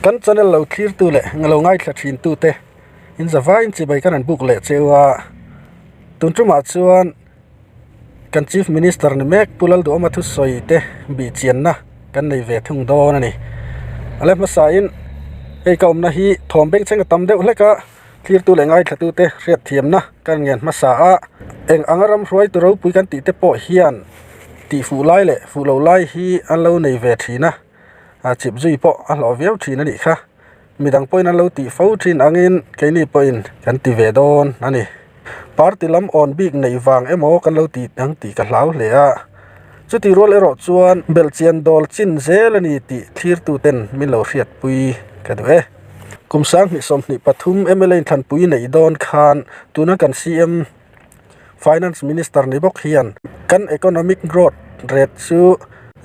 Kan channel lo thlirtu leh lo ngaithla thintu te in zavaiin chibai kan han buk leh cheu a, tun tumah chuan kan chief minister ni mek Pu Lalduhawma thusawi te bih chianna kan nei ve thung dawn a ni. A la hmasain hei ka awmna hi thawm bengchheng a tam deuh hlek a, thlirtu leh ngaithla te hriatthiamna kan ngen hmasa a, eng anga ram hruaitu ropui kan tih te pawh hian tih fuh lai leh fuh lo lai hi an lo nei ve thin a. a chip zui pawh a hlawh viau thin a nih kha midang pawhin an lo tih fo thin angin keini pawhin kan ti ve dawn a ni party lam awn bik neih vang emaw kan lo tih ang tih ka hlau hle a chutih rual erawh chuan belhchian dawl chin zel a ni tih thlir tu ten min lo hriatpui ka duh e kum 2023 mla inthlanpui neih dawn khan tuna kan cm Finance Minister ni bawk hian kan economic growth rate chu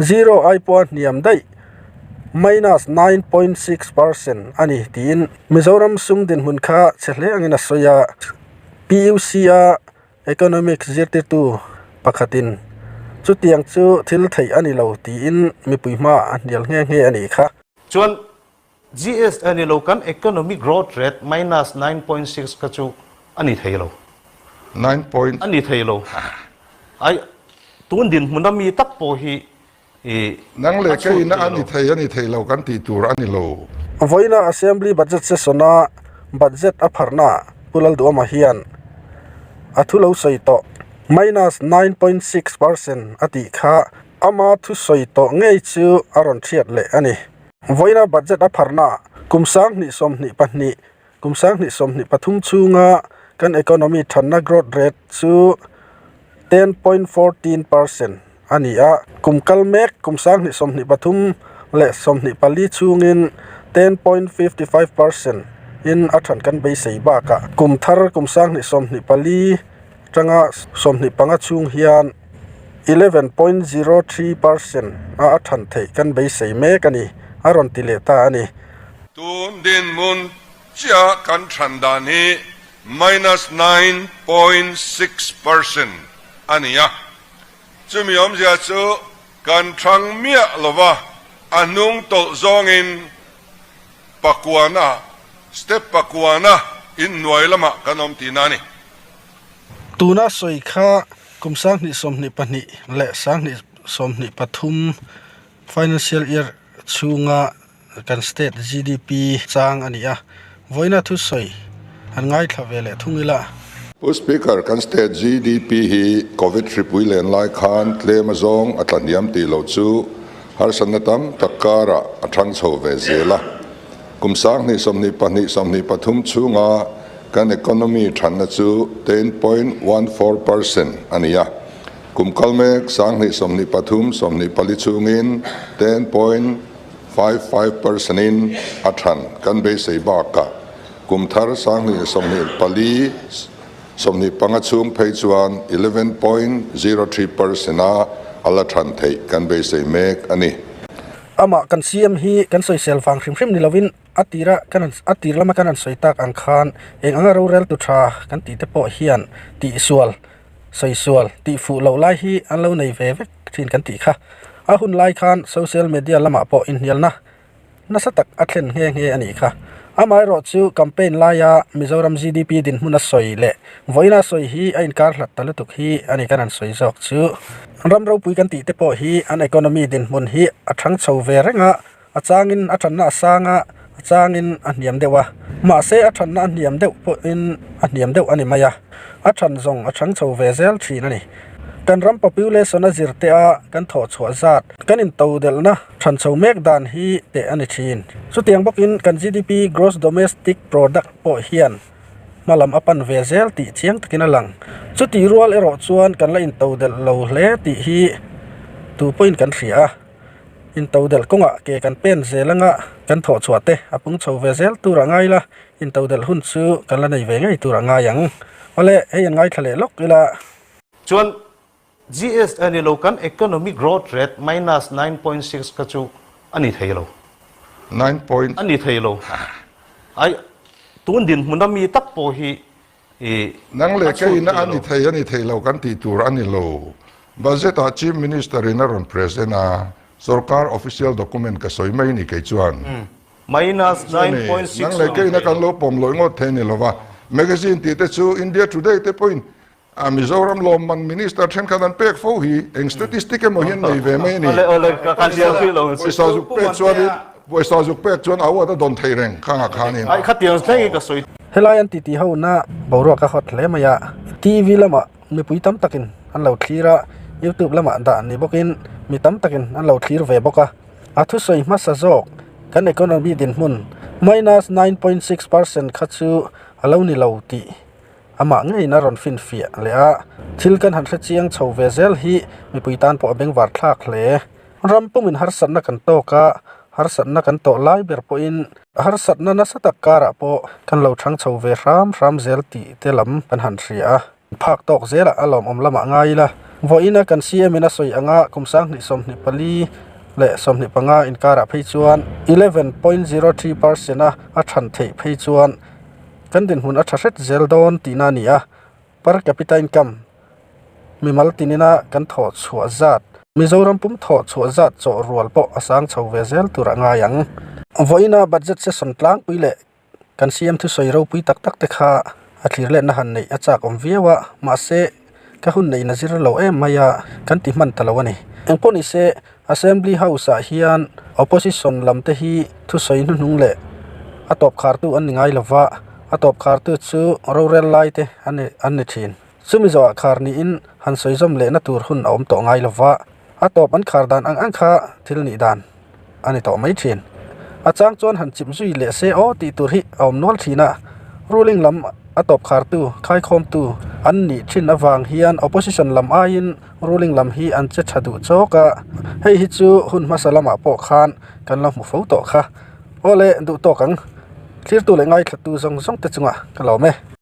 zero ai pawha hniam daih minus 9.6% a ni tiin Mizoram sum dinhmun kha chhe hle angin a sawi a. PUC-a economics zirtirtu pakhatin chutiang chu thil theih a ni lo tiin mipui hmaah a hnial nghe nghe a nih kha. Chuan GS a ni lo kan economic growth rate minus 9.6 kha chu a ni thei lo. 9 point. A ni thei lo. Ai tun dinhmun a mi tak pawh hi i Nang leh kei ina a ni thei a ni thei lo kan tih tur a ni lo. Vawiina Assembly Budget Session a budget a pharhna Pu Lalduhawma hian a thu lo sawi tawh minus 9.6% a tih kha ama thusawi tawh ngei chu a rawn hriat leh a ni. Vawiina budget a pharhna kum 2022, kum 2023 chhunga kan economy thanna growth rate chu 10.14% a ni a, kum kal mek kum 2023 leh 24 chhungin 10.55% in a than kan beisei bakah kum thar kum 2024 atanga 25 chhung hian 11.03% a a than theih kan beisei mek a ni, a rawn ti leh ta a ni. Tun dinhmun chiah kan than dan hi minus 9.6% a ni a, chumi awmzia chu kan thang miah lova a hnung tawlh zawngin pakuana, step pakuana inhnuai lamah kan awm tihna a ni. Tuna sawi kha kum 2022 leh 2023 financial year chhunga kan state GDP chang a ni a, vawiina thusawi han ngaithla ve leh thung ila. Pu Speaker, kan state GDP hi Covid hripui len lai khan tlem azawng a tlahniam tih loh chu harsatna tam tak karah a thang chho ve zel a. Kum 2022, 23 chhunga kan economy thanna chu 10.14% a ni a, kum kal mek 2023, 24 chhungin 10.55% in a than kan beisei bakah kum thar 2024, 25 chhung phei chuan 11.03% a a la than theih kan beisei mek a ni. Amah kan CM hi kan sawisel vang hrim hrim ni lovin a tira kan han a tir lama kan han sawi tak ang khan eng anga rorel tu tha kan tih te pawh hian tihsual sawisual tih fuh loh lai hi an lo nei ve vek thin kan tih kha. A hun lai khan social media lamah pawh inhnialna nasa tak a thlen nghe nghe a nih kha. Amaherawhchu campaign laia Mizoram GDP dinhmun a sawi leh vawiina sawi hi a inkar hlat ta lutuk hi a ni kan han sawi zawk chu. Ram ropui kan tih te pawh hi an economy dinhmun hi a thang chho ve reng a, a changin a thanna a sang a, a changin a hniam deuh a. Mahse a thanna a hniam deuh pawhin a hniam deuh a ni mai a, a than zawng a thang chho ve zel thin a ni. Kan ram population a zir te a kan thawh chhuah zat kan intodelhna than chho mek dan hi teh a ni thin. Chutiang bawkin kan GDP, Gross Domestic Product, pawh hian hma lam a pan ve zel tih chiang takin a lang. Chutih rual erawh chuan kan la intodelh lo hle tih hi tu pawhin kan hria a. Intodelh kawngah ke kan pen zel anga kan thawh chhuah te a pung chho ve zel tur a ngai la, intodelh hun chu kan la nei ve ngei tur a ngai ang. Awle, hei an ngaithla leh lawk ila. Chuan GS a ni lo kan economic growth rate minus 9.6 kha chu a ni thei lo. 9 point. A ni thei lo. Ai tun dinhmun a mi tak pawh hi i Nang leh a kei chhut ina thei a ni lo. thei a ni thei lo kan tih tur a ni lo. Budget ah Chief Minister in a rawn present a, sorkar official document ka sawi mai ni kei chuan. Minus 9.6 Nang leh keina kan lo pawm lawih ngawt thei ni lova. Magazine tih te chu India Today te pawhin a Mizoram lawmman minister thenkhat an pek fo hi eng statistic emaw hian nei ve mai a ni. Pawisa zuk pek chuanin pawisa zuk pek chuan award a dawn thei reng khangah khanin. Helai an titi ho na boruak a hot hle mai a, TV lamah mipui tam takin an lo thlir a, YouTube lamah dah ni bawkin mi tam takin an lo thlir ve bawk a. A thusawi hmasa zawk kan economy dinhmun minus 9.6% kha chu a lo ni lo tih amah ngeiin a rawn finfiah leh a, thil kan han hre chiang chho ve zel hi mipui tan pawh a bengvar thlak hle. Ram pumin harsatna kan tawk a, harsatna kan tawh lai ber pawhin harsatna nasa tak karah pawh kan lo thang chho ve hram hram zel tih te lam kan han hria a. Phak tawk zelah a lawmawm lamah ngai ila. Vawiina kan CM in a sawi anga kum 2024 leh 25 inkarah phei chuan 11.03 percent a a than theih phei chuan kan dinhmun a tha hret zel dawn tihna a ni a. Per capita income mimal tinina kan thawh chhuah zat Mizoram pum thawh chhuah zat chawh rual pawh a sang chho ve zel tur a ngai ang. Vawiina budget session tlangpui leh Kan CM thusawi ropui tak tak te kha a thlir letna han neih a chak awm viau a, mahse ka hun neihna zir lo em mai a, kan ti hman ta lo a ni. Engpawh ni se, Assembly House ah hian Opposition lam te hi thusawi hnuhnung leh a tawp khartu an ni ngai lo va, a tawp khartu chu rorel lai te an ni thin. Chumi zawhah khar niin han sawi zawm lehna tur hun a awm tawh ngai lo va, a tawp an khar dan ang ang kha thil nih dan. a ni tawh mai thin. A chang chuan han chip zui leh se aw tih tur hi a awm nual thin a, ruling lam a tawp khartu, khaikhawmtu an nih thin avang hian opposition lam aiin ruling lam hi an che tha duh chawk a, hei hi chu hun hmasa lamah pawh khan kan lo hmu fo tawh kha. Awle duh tawk ang, thlirtu leh ngaithlatu zawng zawng te chungah ka lawm e.